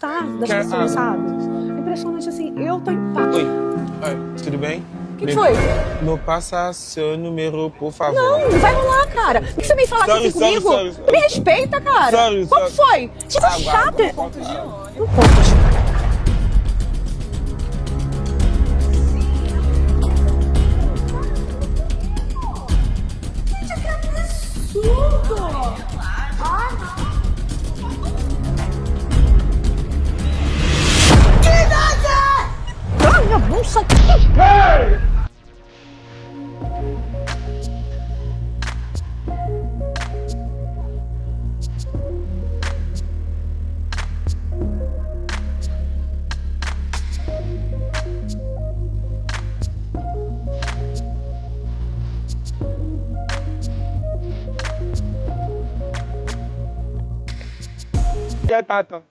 Das pessoas, sabe? Impressionante assim, eu tô em paz. Oi, oi, tudo bem? O que que foi? Me passa seu número, por favor. Não, não vai rolar, cara. Por que você vem falar Sorry, assim sorry, comigo? sorry, sorry. Me respeita, cara. Sorry, Qual que sorry. foi? Tipo Água, chato. água, ponto de Não conto de Ah, minha bolsa aqui. Ya tata.